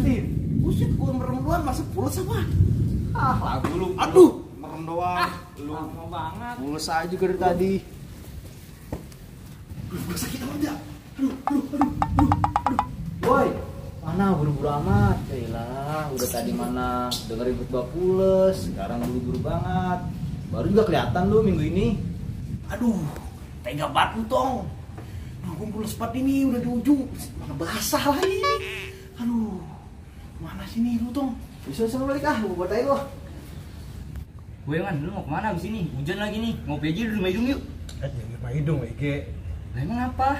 nih. Buset, gua merem doang masa pules apa? Lagu lu. Aduh, merem doang. Lu lama banget. pules aja dari tadi. Gua sakit aja. Aduh. Woi, mana buru-buru amat? Yalah, udah tadi mana dengerin khutbah pules, sekarang buru-buru banget. Baru juga kelihatan lu minggu ini. Aduh, tega banget lu tong. Gue pules banget ini, udah di ujung. Mana basah lagi. Aduh, mana sih nih lu tong? Bisa balik gue batain lo. Gue Man, lu mau kemana abis ini? Hujan lagi nih, ngopi aja di rumah hidung yuk. Jangan rumah hidung, Ege. Lah emang apa?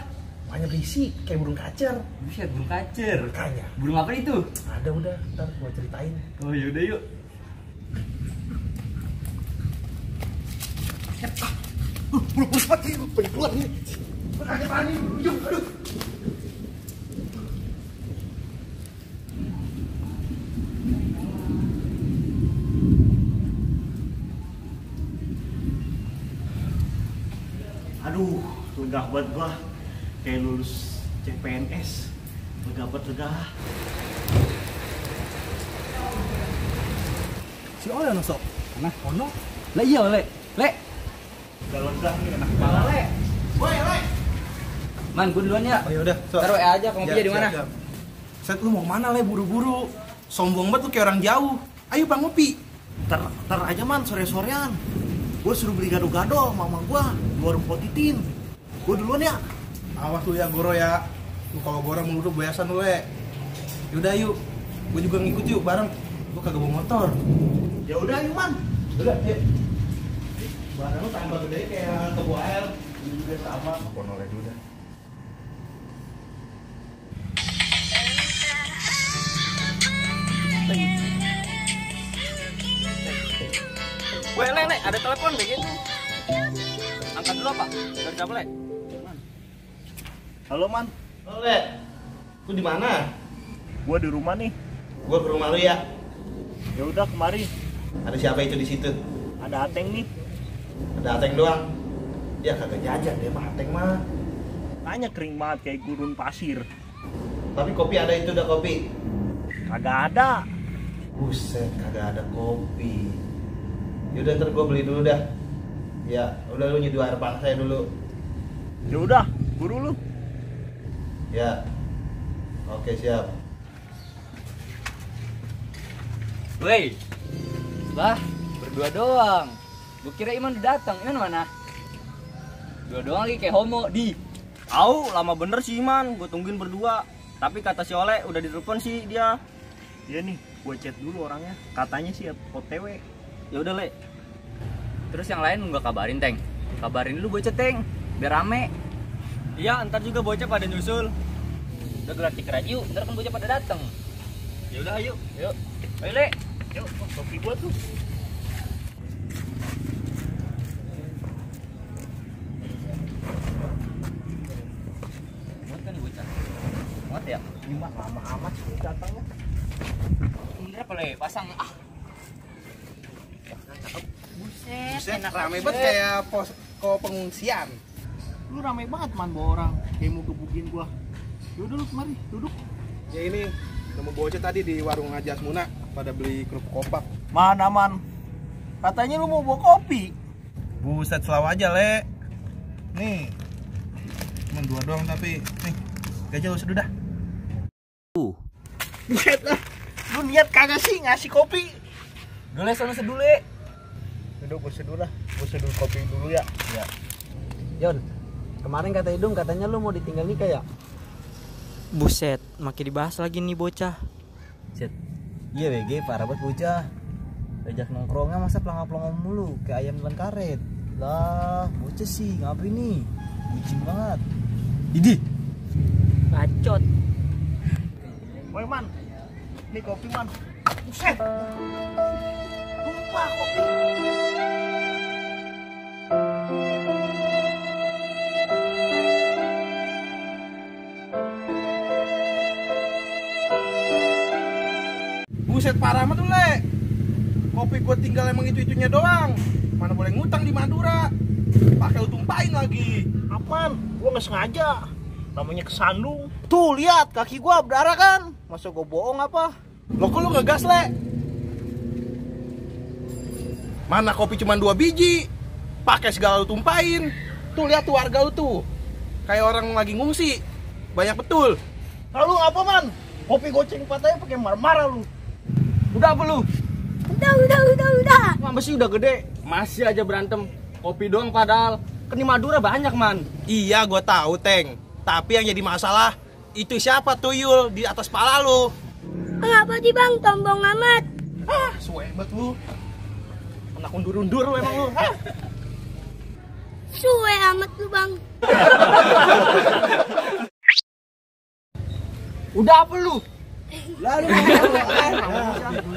Makanya berisik, kayak burung kacer. Buset, burung kacer. Makanya. Burung apa itu? Ada udah, ntar gua ceritain. Oh yaudah yuk. Pules banget nih, gue pengen keluar nih. Makanya panik, ujung, aduh. Aduh, lega banget gua. Kayak lulus CPNS. Lega banget, lega. Si Oleh no sok. Mana? Ono. Lah iya Le. Udah lega nih, enak Mana banget. Le? Woi. Man, gue duluan ya. Oh ya udah, sok. Taruh aja, kopinya di mana? Set, lu mau kemana Le, buru-buru. Sombong banget lu kayak orang jauh. Ayo Bang ngopi. Ntar aja man, sore-sorean. Gue suruh beli gado-gado sama mama gue di warung Potitin. Gue duluan ya. Awas lu ya Goro ya. Lu kalau Goro melulu biasa lu Le. Yaudah yuk. Gue juga ngikut yuk bareng. Gue kagak bawa motor. Ya udah yuk man. Udah, yuk. Barang lu tambah gede kayak kebu air. Ini juga sama. Kono Le dulu dah. Weh Le, ada telepon begini. Angkat dulu apa? Dari siapa Le? Halo man, Le. Lu di mana? gue di rumah nih. Gue ke rumah lu ya. Ya udah kemari. Ada siapa itu di situ? Ada Ateng nih. Ada Ateng doang. Ya kagak jajan deh mah Ateng mah. Tanya kering banget kayak gurun pasir. Tapi kopi ada itu, udah kopi. Kagak ada. Buset, kagak ada kopi. Yaudah ntar gue beli dulu dah. Ya, udah lu nyeduh air panas saya dulu. Ya udah, buru lu. Ya. Oke, siap. Weh. Lah, berdua doang. Gue kira Iman udah datang. Iman mana? Dua doang lagi kayak homo di. Au, lama bener sih Iman, gue tungguin berdua. Tapi kata si Oleh udah ditelepon sih dia. Iya nih, gue chat dulu orangnya. Katanya sih OTW. Ya udah Le. Terus yang lain nggak kabarin, Teng. Kabarin dulu bocah, Teng. Biar rame. Iya, ntar juga bocah pada nyusul. Udah gelar tikar aja yuk. Ntar kan bocah pada datang. Ya udah ayo. Yuk. Ayo, Le. Yuk, kopi gue tuh. Muat kan nih bocah? Muat ya? Ini mah lama amat sih datangnya. Bener apa, Le? Pasang. Ah. Buset, Buset, enak rame banget kayak posko pengungsian. Lu rame banget man bawa orang. Kayak mau gebukin gua. Yaudah lu kemari, duduk. Ya ini, nemu bocah tadi di warung Ajas Muna pada beli kerupuk kompak. Mana man? Katanya lu mau bawa kopi. Buset, selalu aja Le. Nih. Cuma dua doang tapi nih. Gak jauh seduh dah. Buset lah. Lu niat kagak sih ngasih kopi? Dulu sana sedule. Duduk, gue seduh lah. Gue seduh kopi dulu ya. Ya. Yon, kemarin kata Idung katanya lu mau ditinggal nikah ya? Buset, makin dibahas lagi nih bocah. Set. Iya WG, parah banget bocah. Ajak nongkrongnya masa pelangga-pelangga mulu kayak ayam dalam karet. Lah, bocah sih ngapain nih? Bucin banget. Idih. Bacot. Woi man, ini kopi man. Buset. Lupa kopi. Buset, parah amat tuh Le. Kopi gue tinggal emang itu-itunya doang. Mana boleh ngutang di Madura. Pakai lu tumpahin lagi. Apaan? Gua nggak sengaja. Namanya kesandung. Tuh lihat kaki gua berdarah kan? Masa gue bohong apa? Lo kok lu ngegas, Le? Mana kopi cuma 2 biji? Pakai segala lu tumpahin. Tuh lihat tuh warga lu tuh. Kayak orang lagi ngungsi. Banyak betul. Lalu apa man? Kopi goceng patahnya pakai marah-marah lu. Udah apa lu? Udah. Mama sih udah gede, masih aja berantem. Kopi doang padahal. Kan di Madura banyak, man. Iya, gue tahu, Teng. Tapi yang jadi masalah itu siapa tuyul di atas pala lu? Kenapa sih bang, tombong amat? Suwebet lu. Anak undur-undur lu emang lu. Suwe amat lu bang. Udah apa lu? Lalu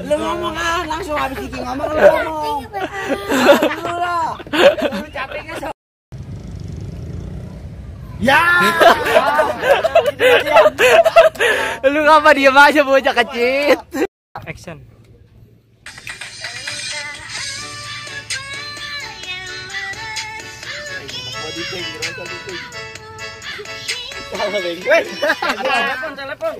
lu ngomong langsung habis Kiki ngomong lu ngomong. Lu lah. Lu capeknya so. Ya. Lu ngapa diem aja bocah kecil? Action. Telepon.